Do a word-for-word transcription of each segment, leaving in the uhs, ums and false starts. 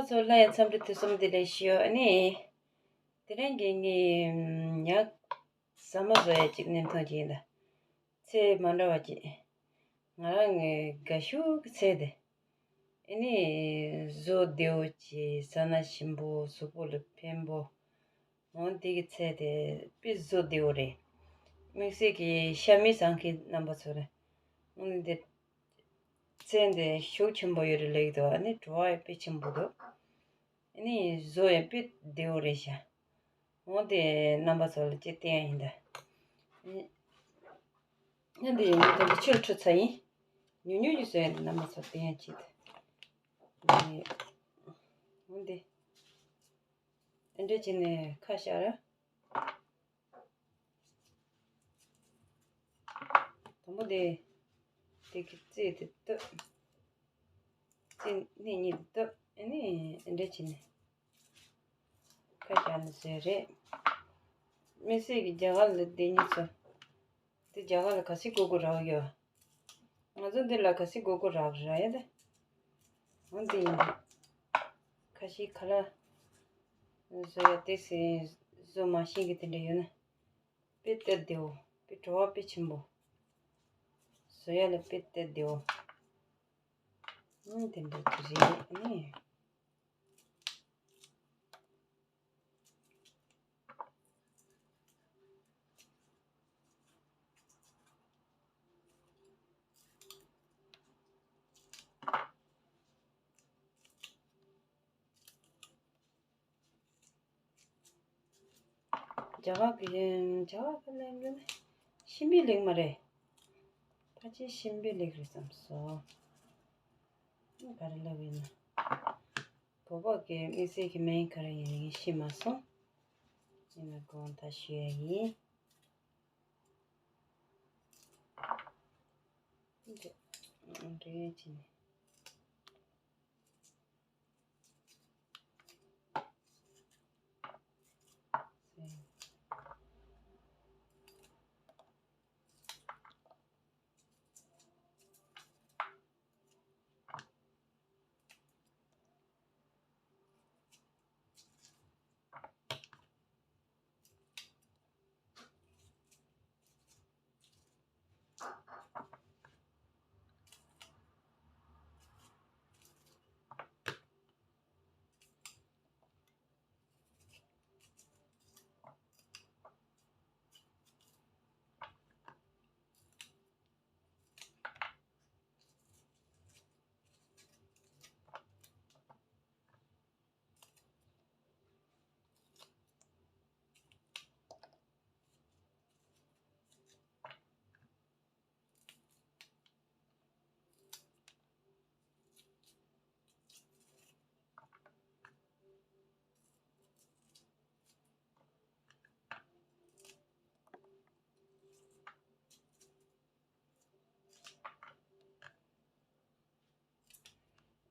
ཚོ་ལ་ཡང་འཚམས་འདྲི་ཐུགས་གསོ་བདེ་ལེགས་ཞུ། ཨ་ནི། དེ་རིང་གི་ངའི་ཉག་ཟ་མ་བཟོ་ཡ་གཅིག་བརྙན་ཐུང་ཅིག་ཡིན་ད། ཚེ་མ་འདྲ་བ་ཅིག་ང་རང་གི་དགའ་ཤོས་ཀྱི་ཚལ་དེ། ཨ་ནི། བཟོ་བདེ་བོ་བྱས་ཟ་ན་ཞིམ་པོ་གཟུགས་པོ་ལ་ཕན་པོ། འོ་དེ་གི་ཚལ་དེ་དཔེ་བཟོ་བདེ་བོ་རེད། དམིགས་བསལ་གྱི་ཤ་མི་བཟང་མཁན་རྣམ་པ་ཚོ་ལ། འོ་ནི་དེ། ཚལ་འདི་ཤུགས་ཆེན་པོ་ཡོད་རེད་ལེགས་འདུག་ཨ་ནི་བྲོ་བ་དཔེ་ཆེན་པོ་འདུག་ཨ་ནི་བཟོ་ཡང་དཔེ་བདེ་བོ་རེད་ཤག་འོ་དེ་རྣམ་པ་ཚོ་ལ་ཅིག་བསྟན་ཡ་ཡིན་ད། ཨ་ནི་འདི་ཡིན་དེ་འདི་ཆུར་འཁྲུད་ཚར་ཡིན། ཉུང་ཉུང་ཅིག་བཟོ་ཡ་འདི་རྣམ་པ་ཚོ་བསྟན་ཡ་ཅིག་འདི། འོ་འདི། ཨ་འདྲ་བྱས་ནས་ཁ་བཞག་ར། དང་པོ་དེ། དེ་གི་རྩེ་དེ་བཏབ། རྩེ་སྣེ་གཉིས་དེ་བཏབ། ཨ་ནི་འདི་འདྲ་བྱས་ནས་ཁ་བཞག་ནས་བཟོས་རེད། དམིགས་བསལ་གྱི་རྒྱ་གར་ལ་བསྡད་མཁན་ཚོ། དེ་རྒྱ་གར་ལ་ག་ཚོད་དགོས་དགོས་རག་ཡོད། ང་ཚོ་འདི་ལ་ག་ཚོད་དགོས་དགོས་རག་རག་ཡ་དེ། འོ་འདི་ཡིན། ཁ་ཤས་ཁ་ལག་བཟོ་ཡ་དེ་སེ་བཟོ་མ་ཤེས་གི་དེ་འདྲ་ཡོད་ན། དཔེ་སྟེར་བདེ་བོ། དཔེ་བྲོ་བ་དཔེ་ཆེན་པོ། བཟོ་ཡ་ལ་དཔེ་སྟེར་བདེ་བོ། ཨང་དེ་འདྲ་གི་རེད་ཨ་ནི། རྒྱ་གར་གི་རྒྱ་གར་གི་ལེགས་ལེགས་ཤིང་པའི་ལེགས་མ་རེད། ཕལ་ཆེར་ཤིང་པའི་ལེགས་རེད་བསམ་སོང་། ག་རེ་ལབ་ཡིན་ན། བོད་པ་གི་དམིགས་བསལ་གྱི་སྨན་ག་རེ་ཡིན་ཡིན་ཤེས་མ་སོང་། ཡིན་ན་དགོངས་དག་ཞུ་ཡ་ཡིན། འདྲེ་འདྲེ་ཡ་ཅི་ནས།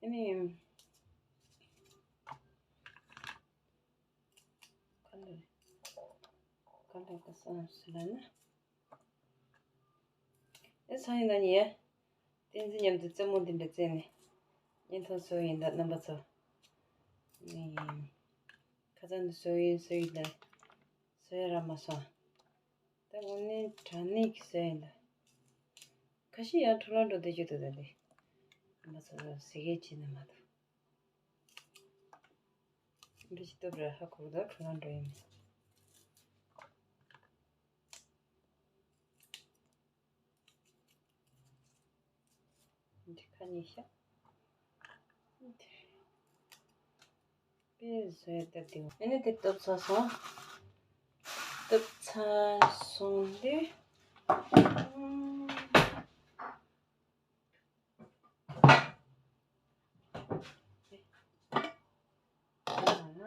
ཨ་ནི། ག་ལེར། ག་ལེར་ག་སོང་ཟེར་ན། ཨེ་སང་ཡིན་ན་ཉེ། བསྟན་འཛིན་མཉམ་དུ་རྩེད་མོ་འདི་འདྲ་རྩེས་ནས། བརྙན་ཐུང་བཟོ་ཡིན་ད་རྣམ་པ་ཚོ། ཨ་ནི། ཁ་སང་དུ་བཟོ་ཡིན་བཟོ་ཡིན་ལ། བཟོ་ཡ་རག་མ་སོང་། ད་དངོས་གནས་དྲང་གནས་ཀྱི་བཟོས་ཡིན་ད། ཁ་ཤས་ཡང་འཕྲོ་བརླག་འགྲོ་བསྡད་རྒྱུ་འདུག་ད་དེ། ང་ཚོ་ཟི་གེ་བྱེད་ནས་མ་འདུག་འདི་ཅི་སྟོབས་རེད་ཧ་གོ་གི་འདུག་འཕྲོ་བརླག་འགྲོ་ཡིན་མིན། འདི་ཁ་ཉེ་ཤག་དཔེ་བཟོས་ཏེ་དེ། ཨ་ནི་དེ་བཏབ་ཚར་སོང་། བཏབ་ཚར་སོང་སྟེ།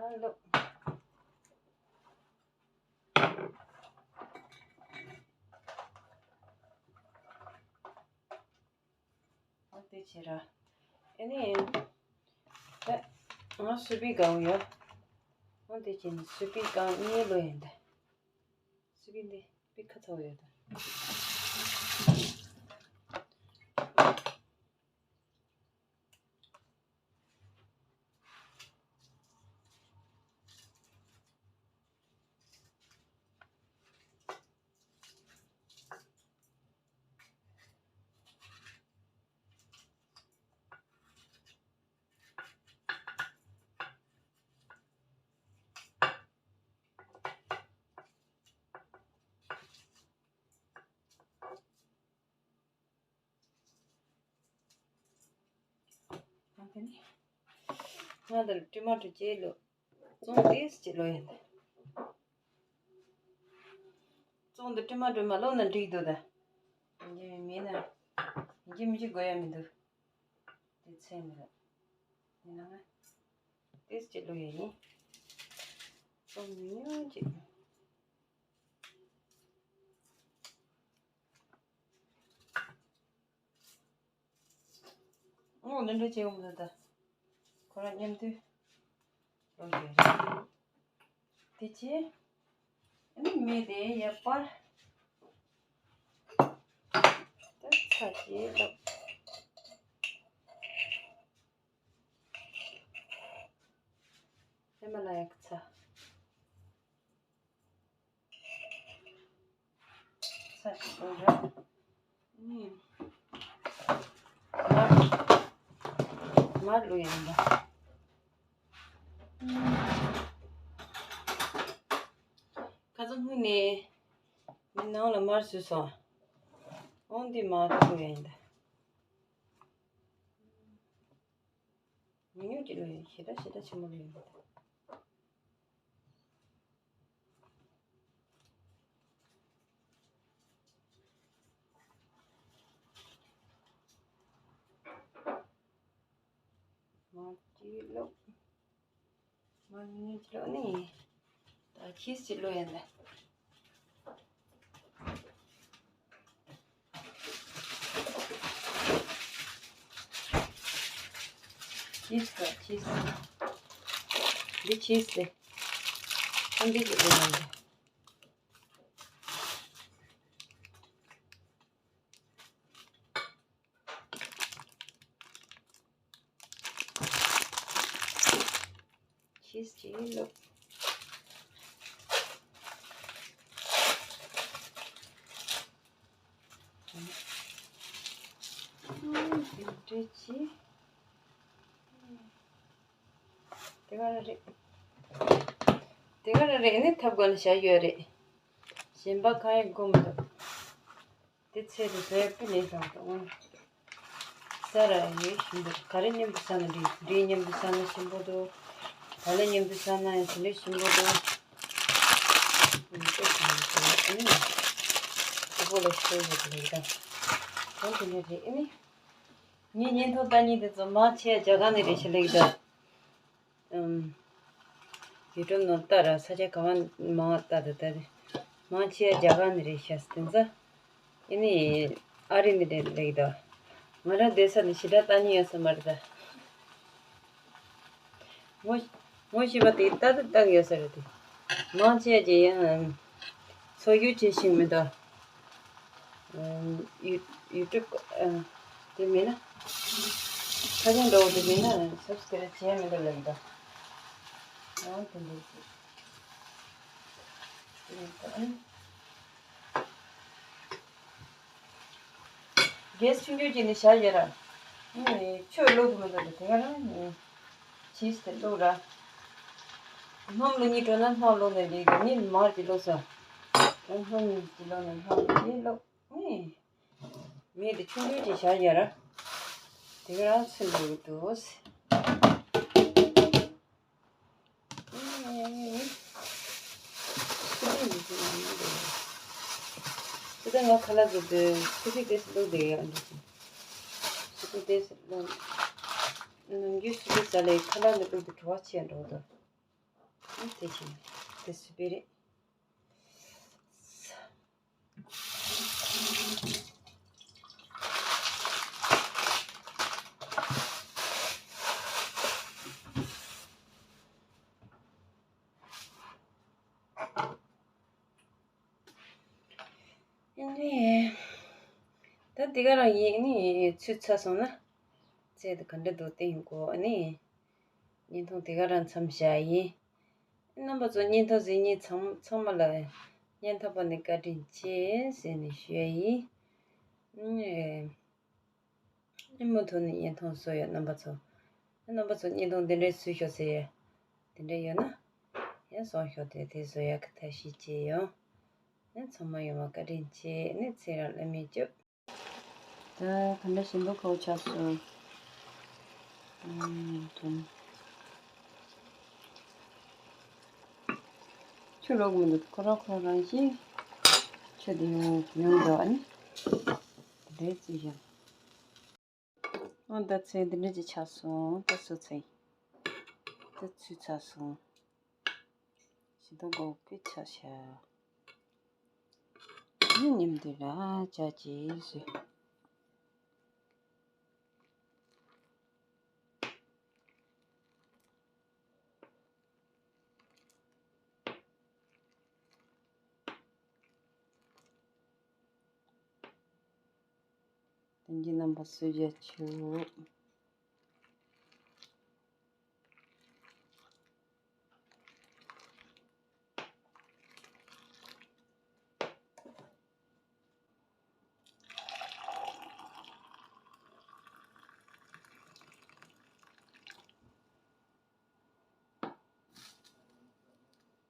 ཨ་ལོ། འོ་དེ་བྱེད་ར། ཨ་ནི། ད། ང་སུ་པི་གང་ཡོད། འོ་དེ་བྱེད་ནི་སུ་པི་གང་གཉིས་ལོ་ཡིན་ད། སུ་པི་འདི་པི་ཁ་ཚ་བོ་ཡོད་ད། ང་འདིར་ཊོ་མ་ཊོ་ཅིག་བླུགས། བཙོང་ཏོག་ཙམ་བླུགས་ཡིན་ད། བཙོང་འདི་ཊོ་མ་ཊོ་མ་བླུགས་ན་འགྲིག་འདུག་ད། ཡིན་གཅིག་མིན་ན། ཡིན་གཅིག་མིན་གཅིག་དགོས་ཡ་མི་འདུག་དེ་ཚད་མི་འདུག་ཡིན་ན་ང་ཏོག་ཙམ་བླུགས་ཡ་ཡིན། བཙོང་ཉུང་ཉུང་ཅིག་ཨོ་འདི་འདྲ་བྱེད་འོང་ད་ད། ཁོ་རང་མཉམ་དུ་ལོ་རྒྱུས་རེད། དེ་ཕྱིར་ཨ་ནི་མེ་དེ་ཡར་སྤར། ད་ཚ་གྱིས་ལོ། ཨེ་མ་ལ་ཡག་ཚ། ཚ་ཞིག་འགྲོ་ར། ནི། མར་མར་བླུགས་ཡིན་ད། ཁ་སང་སྔོན་ནས་མི་ནང་ལ་མར་བཟོས་སོང་། འོང་འདི་མར་བླུགས་ཡིན་ད། ཉུང་ཉུང་ཅིག་བླུགས་ཡིན། ཞེ་དྲག་ཞེ་དྲག་ཆེན་པོ་བླུགས་ཡིན་ད། མར་གཅིག་བླུགས། མར་ཉུང་ཉུང་ཅིག་བླུགས་ནི། ད་ཆིས་ཅིག་བླུགས་ཡིན་ད། ཆིས་ད་ཆིས། འདི་ཆིས་རེད། ཁ་འདི་ཅིག་བླུགས་ཡིན་ད། ཆིས་ཅིག་བླུགས། ཨུམ། དེ་འདྲ་ཅིག་དེ་ག་རང་རེད། དེ་ག་རང་རེད། ཨ་ནི་ཐབ་ག་ལ་བཞག་ཡོད་རེད། གཞན་པ་གང་ཡང་དགོས་མི་འདུག་དེ་ཚད་དུ་བཟོ་ཡ་དཔེ་ལེགས་ཤོས་འདུག་ཨང་། ས་ར་ཡོད་ཞིམ་པོ་ག་རེ་མཉམ་དུ་བསགས་ན་འགྲིག་འབྲས་མཉམ་དུ་བསགས་ན་ཞིམ་པོ་འདུག་ད་ལོ་མཉམ་དུ་བསགས་ན་ཡང་དེ་འདྲ་ཞིམ་པོ་འདུག་ཨང་། དེ་ཚོ་ལ་ཤོད་ཡོད་པ་ལེགས་ད། གང་དེ་འདྲ་རེད། ཨ་ནི། ངའི་བརྙན་ཐུང་ལྟ་མཁན་དེ་ཚོ་མང་ཆེ་བ་རྒྱ་གར་ནས་རེད་ཤག་ལེགས་ད། ཨམ། ཡུ་ཊུབ་ནང་ལྟ་ར་ས་ཆ་ག་བ་མང་ལྟ་དུ་ལྟ་དེ། མང་ཆེ་བ་རྒྱ་གར་ནས་རེད་ཤག་དེ་ཚོ། ཨེ་ནི། ཨ་རི་ནས་རེད་ལེགས་ད། ང་རང་སྡོད་ས་ནས་ཞེ་དྲག་ལྟ་མཁན་ཡོད་ས་མ་རེད་ད། ངོ་ངོ་ཤེས་པ་དེ་ལྟ་དུ་ལྟ་གི་ཡོད་ས་རེད་དེ། མང་ཆེ་བ་ཅིག་ཡང་ཚོར་ཤུགས་ཆེ་ཞིག་མི་འདུག་ཡུ་ཡུ་ཊུབ་དེ་མིན་ན། ཁ་སང་འདྲ་བོ་དེ་མིན་ན་སབ་སི་ཀ་རབ་བྱས་མི་འདུག་ལབ་འདུག་ཨང་དེ་འདྲ་ཞིག་དེ་མིན་ད། གེ་སི་ཆུང་ཆུང་ཅིག་ནས་བཞག་ཡོད་ར། ཨ་ནི་ཆུ་བླུག་གི་མི་འདུག་དེ་ག་རང་ཆིས་དེ་བླུག་ར། སྣུམ་བླུག་སྙིང་བྲོ་ན་སྣུམ་བླུག་ནས་འགྲིག་གི་ནི་མར་གྱི་བླུག་ས། སྣུམ་གྱི་བླུག་ནས་སྣུམ་གྱི་བླུག་ནི། མེ་དེ་ཆུང་ཆུང་ཅིག་བཞག་ཡོད་ར། དེ་ག་རང་ཚིམ་འགྲོ་གི་འདུག་སུ་ལས་མི་ཤེས་ན་མི་འདུག་སུ་ལས་ང་ཁ་ལག་གི་དུས་སུ་ལས་དེ་སུ་ལུག་དེ་ཡོད་འདུག་སུ་ལས་དེ་སུ་ལུག་ནམ་རྒྱུན་སུ་ལས་ཟ་ལས་ཁ་ལག་ནི་ལུག་དེ་བྲོ་བ་ཆེ་འགྲོ་འདུག་དེ་ཆེ་དེ་སུ་སྤེ་རེད། ཨ་ནི། ད་འདི་ག་རང་ཡིན་ནི་ཚོས་ཚར་སོང་ན། ཚད་དེ་ག་འདྲ་འདུག་བལྟས་ཡོང་གོ་ཨ་ནི། བརྙན་ཐུང་དེ་ག་རང་མཚམས་བཞག་ཡིན། རྣམ་པ་ཚོ་བརྙན་ཐུང་གཟིགས་མཁན་ཚང་ཚང་མ་ལ་སྙིང་ཐག་པ་ནས་བཀའ་དྲིན་ཆེ་ཟེར་ནས་ཞུ་ཡ་ཡིན། ཨེ། ཨེ་མུ་མཐུད་ནས་བརྙན་ཐུང་བཟོ་ཡ་རྣམ་པ་ཚོ། རྣམ་པ་ཚོ་བརྙན་ཐུང་འདི་འདྲའི་བཟོས་ཤོག་ཟེར་ཡ། དེ་འདྲ་ཡོད་ན། ཡང་སོང་ཤོག་དེ་དེ་བཟོ་ཡ་གི་ཐབས་ཤེས་བྱེད་ཡོང་། ཨེ་ཚང་མ་ཡོང་བ་བཀའ་དྲིན་ཆེ། ཨེ་ཚེ་རིང་བླ་མའི་སྐྱབས། ད་ག་འདྲ་ཞིམ་པོ་ཁ་བོ་ཆགས་སོང་། ཆུ་ལོག་མི་འདུག་ཁོ་རང་ཁོ་རང་བཞིན་ཆུ་དེ་ཡོང་ཡོང་འདུག་ཨ་ནི། དེ་འདྲའི་རྩི་བཞག་ཨོ་ད་ཚེ་འདི་འདྲ་ཅིག་ཆགས་སོང་། ད་སུ་ཚེ་ད་ཚུད་ཚར་སོང་། ཞི་ད་གོ་ཀི་ཆ་ཤ་ནི་ཉིམ་འདི་ར་ཅག་ཅིག་ཞུ། དེང་གི་རྣམ་པ་སུ་རྒྱ་ཆུ།